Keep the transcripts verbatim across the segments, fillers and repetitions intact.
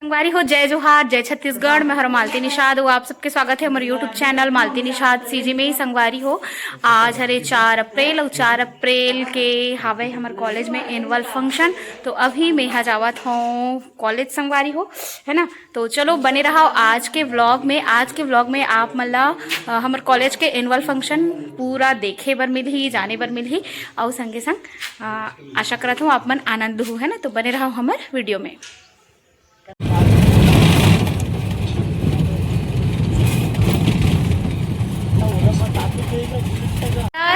संगवारी हो, जय जोहार, जय छत्तीसगढ़। मैं हर मालती निषाद, वो आप सबके स्वागत है हमारे YouTube channel Malti Nishad CG में ही। संगवारी हो, आज हरे चार अप्रैल, और चार अप्रैल के हावे हमारे कॉलेज में एनुअल फंक्शन। तो अभी मैं यहाँ जावत हूँ कॉलेज, संगवारी हो, है ना। तो चलो, बने रहो आज के व्लॉग में। आज के व्लॉग में आप मन ला, अ, हमर कॉलेज के एनुअल फंक्शन पूरा देखे बर मिलही, जाने बर मिलही, और संगे संग, अ, आशा करत हूँ आप मन आनंद लुहू, है ना। तो बने रहो हमर वीडियो में। त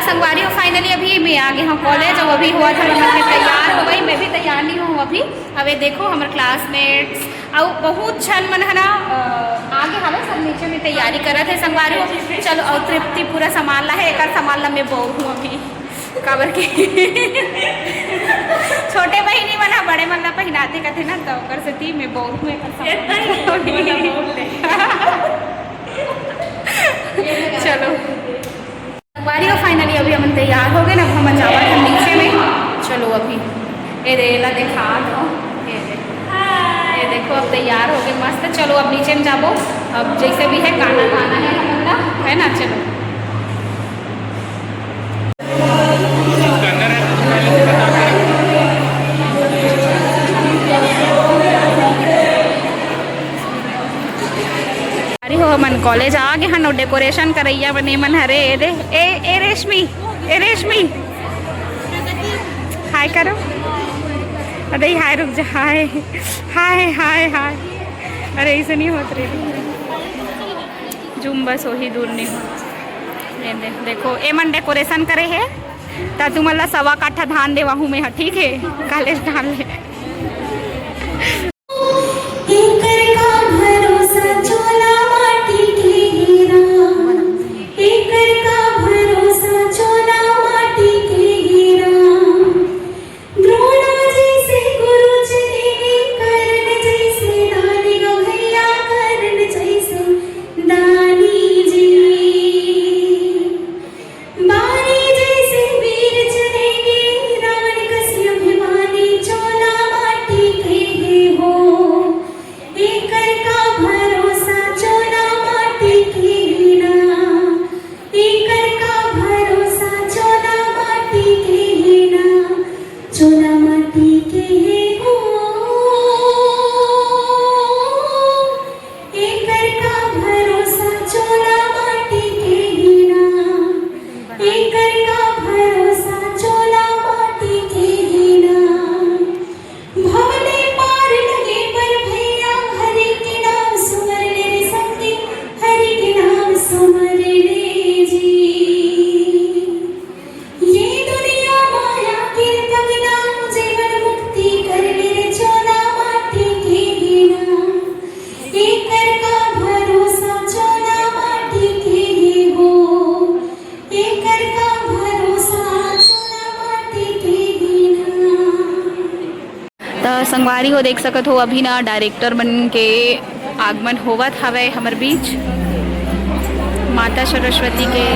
संगवारी हो, finally अभी मैं आ गए हूँ कॉलेज, और अभी हुआ था मतलब मैं तैयार हो गई। मैं भी तैयार नहीं हूँ अभी। अब ये देखो हमर क्लासमेट्स, और बहुत झन मन है ना, अ, आगे हवे सब नीचे में तैयारी करत है संगवारी हो। चलो, और तृप्ति पूरा सामान ला है, एक सामान ला मैं बोर हूँ अभी। काबर के छोटे बहिनी मन ह बड़े मन ला पहिनाथे कथे ना, त ओकर सेती मैं बोलहूँ एकर ये सामान। तई बोला बोल ले। चलो। संगवारी हो, finally अभी हमन तैयार हो गए ना, अब हमन जावत हन नीचे में। चलो अभी ये दे, एला देखा दो। ये दे। ये देखो, अब तैयार हो गए मस्त। चलो अब नीचे में जाबो। अब जैसे भी है गाना गाना है हमन ला, है ना। चलो। अरे हो, हमन कॉलेज आ गए हन, डेकोरेशन करैया बने मन हरे। ए दे, ए, ए रेशमी, ए रेशमी, हाय करो। अरे हाय, रुक जा, हाय, हाय, हाय, हाय। अरे ऐसे नहीं होत रे, जूम बस वही दूर नहीं हो। ये दे, देखो, ए मन डेकोरेशन करे है, त तुमन ला सवा काठा धान देवाहूँ मैं ह, ठीक है, कॉलेज धान ले। एकर का भरोसा चोला माटी के हीरा, एकर का भरोसा चोला माटी के हीरा। द्रोणा जैसे गुरु चले गे, कर्ण जैसे दानी गो भैया, कर्ण जैसे दानी जी। बारी जैसे वीर चले गे, रावण कस अभिमानी, चोला माटी के हे हो। एकर का भरोसा चोला माटी के हे ना, एकर का भरोसा चोला माटी के हे ना, चोला माटी के हे हो। एकर का भरोसा चोला माटी के हे ना, एकर का भरोसा चोला माटी के हे ना। भवले पार लगे बर भैया, हरि के नाम सुमर ले रे संगी, हरि के नाम सुमर ले जी। ये दुनिया माया के पगला, जीवन मुक्ति कर ले रे चोला माटी के हे ना। एकर का भरोसा चोला माटी के हे हो, एकर का भरोसा चोला माटी के हे ना। त संगवारी हो, देख सकत हो, अभी ना डायरेक्टर मन के आगमन होवत हवय हमर बीच, माता सरस्वती के।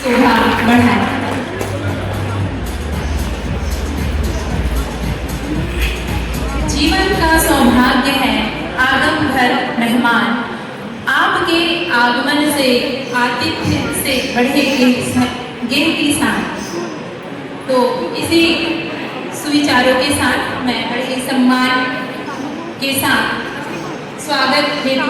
शोभा बढ़ाए। जीवन का सौभाग्य है आगम भर मेहमान। आपके आगमन से, आतिथ्य से बढ़े गेह की शान। तो इसी सुविचारों के साथ मैं बड़े ही सम्मान के साथ स्वागत हेतु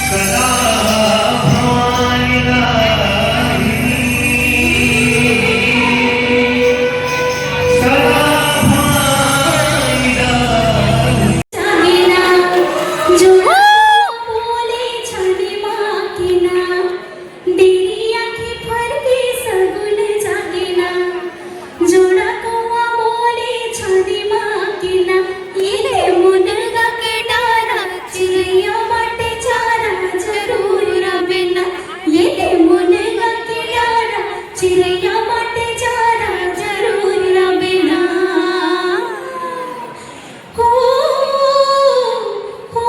सदा भवानी दाहिनी, सदा भवानी दाहिनी। जागेना, जोड़ा बोले छाने माँ के ना, डेरी आँखें फरके सगुन जागेना। जोड़ा कौआ बोले छाने माँ के ना, ये दे मुनगा के डारा, चिरैया बाटे चारा, जरूर आबे ना। ये दे मुनगा के डारा, चिरैया बाटे चारा, जरूर आबे ना। हो, हो, हो,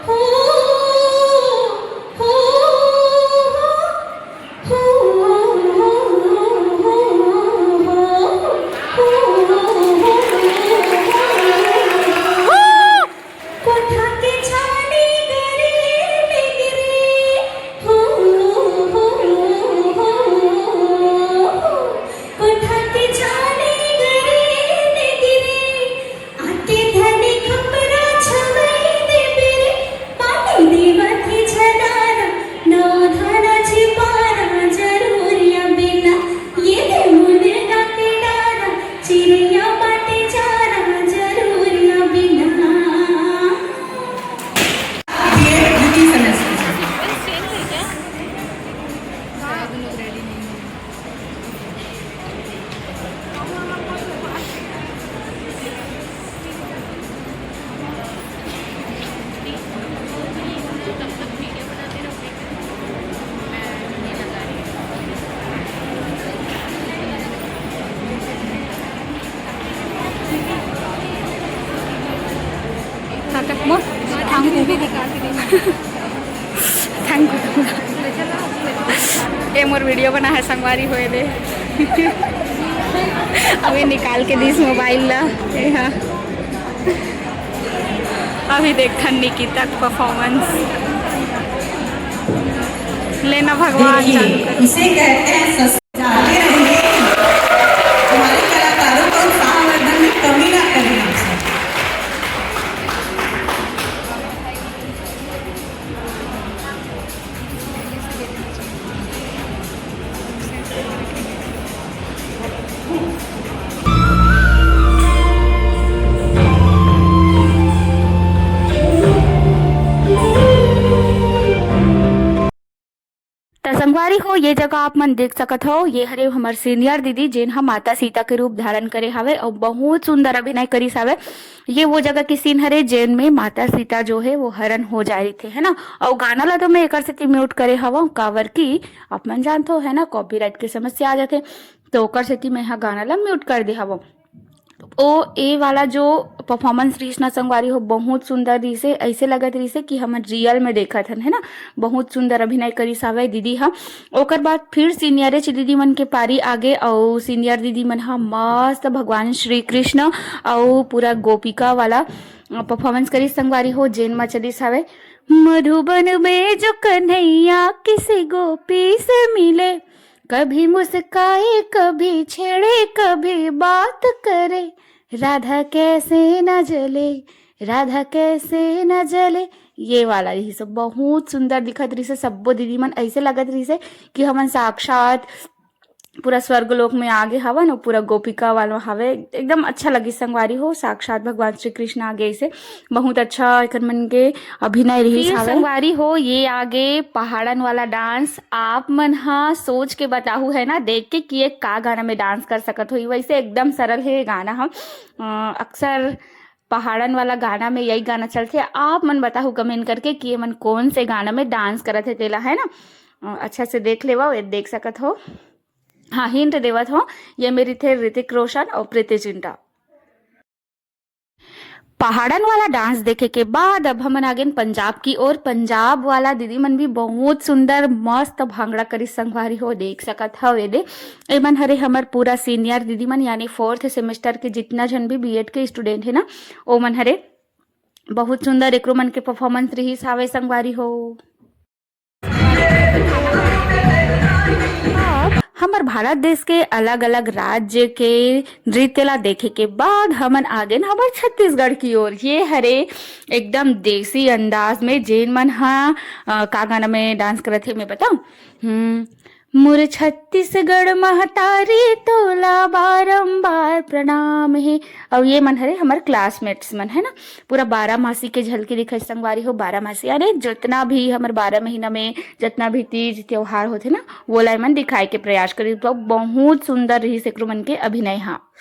हो, हो। कोठा के छानी गरी में गिरी, हो, हो, हो, हो। कोठा के छानी गरी में गिरी, आके धनी खपरा छवई देबे रे, पानी देवत हे छनारा, नौ धारा छिपारा, जरूरिया बिना, ये दे मुनगा के डारा, चिरैया बाटे चारा, जरूरिया बिना। ये द्वितीय सेमेस्टर। Thank you. ये मोर वीडियो बना है संगवारी होए दे। अभी निकाल के दिस मोबाइल ला। ये हा। अभी देखथन निकिता के परफॉर्मेंस। लेना भगवान देखिए, जानू करे। इसे कहते हैं सस-, जाते रहेंगे। हमारे कलाकारों को उत्साहवर्धन में कमी ना करें आप सब। त संगवारी हो, ये जगह आप मन देख सकत हो, ये हरे हमर सीनियर दीदी, जेन ह माता सीता के रूप धारण करे हवे अउ बहुत सुंदर अभिनय करिस हवे। ये वो जगह के सीन हरे, जेन में माता सीता जो है वो हरण हो जाए रहिथे, है ना। अउ गाना ला तो मैं एकर सेती म्यूट करे हवं, काबर कि आप मन जानथो, है ना, कॉपीराइट के समस्या आ जाथे, तो ओकर सेती मैं हा गाना ला म्यूट कर दे हवं। ओ ए वाला जो परफॉर्मेंस रहिस ना संगवारी हो, बहुत सुंदर रहिस हे, ऐसे लगत रहिस हे कि हमन रियल में देखत हन, है ना। बहुत सुंदर अभिनय करिस हावय दीदी ह। ओकर बाद फिर सीनियर एच दीदी मन के पारी आगे, अउ सीनियर दीदी मन ह मस्त भगवान श्री कृष्ण अउ पूरा गोपिका वाला परफॉर्मेंस करिस संगवारी हो, जेन म चलिस हावय, मधुबन में जो कन्हैया किसी गोपी से मिले, कभी मुस्काए, कभी छेड़े, कभी बात करे, राधा कैसे न जले, राधा कैसे न जले। ये वाला रहिस हे, बहुत सुंदर दिखत रहिस हे। सब्बो दीदी मन ऐसे लगत रहिस हे कि हमन साक्षात पूरा स्वर्ग लोक में आगे हवन, अउ पूरा गोपिका वाला हवे। एकदम अच्छा लगिस संगवारी हो, साक्षात भगवान श्री कृष्ण आगे ऐसे। बहुत अच्छा एकर मन के अभिनय रहिस फिर हावय। संगवारी हो, ये आगे पहाड़न वाला डांस, आप मन ह सोच के बताहू, है ना, देख के कि ये का गाना में डांस कर सकत हो। वैसे एकदम सरल है ये गाना ह। अ, अक्सर पहाड़न वाला गाना में यही गाना चलथे। आप मन बताहू कमेंट करके कि ये मन कौन से गाना में डांस करत हे तेला, है ना। अ, अच्छा से देख लेवा, ये देख सकत हो। हाँ, हिंट देवत हो, ये मेर थे ऋतिक रोशन और प्रीति जिंटा। पहाड़न वाला डांस देखे के बाद अब हमन आगेन पंजाब की ओर। पंजाब वाला दीदी मन भी बहुत सुंदर मस्त भांगड़ा करिस संगवारी हो, देख सकत हव एदे। एमन हरे हमर पूरा सीनियर दीदी मन, यानी फोर्थ सेमेस्टर के जितना झन भी बीएड के स्टूडेंट है ना, ओमन हरे। बहुत सुंदर एकरो मन के परफॉर्मेंस रहिस हावय संगवारी हो। अब हमर भारत देश के अलग-अलग राज्य के नृत्य ला देखे के बाद हमन आगे न हमर छत्तीसगढ़ की ओर। ये हरे एकदम देसी अंदाज में, जेन मन ह, अ, का गाना में डांस करत हे, मैं बताऊं? हम्म, "मोर छत्तीसगढ़ महतारी, तोला बारंबार प्रणाम हे।" अउ ये मन हरे हमर क्लासमेट्स मन, है ना। पूरा बारह मासी के झलकी दिखाई संगवारी हो। बारह मासी, अरे, जितना भी हमर बारह महीना में जितना भी तीज त्योहार होथे ना, वो ला एमन दिखाए के प्रयास करी। तो बहुत सुंदर रही एकरो मन के अभिनय। हाँ,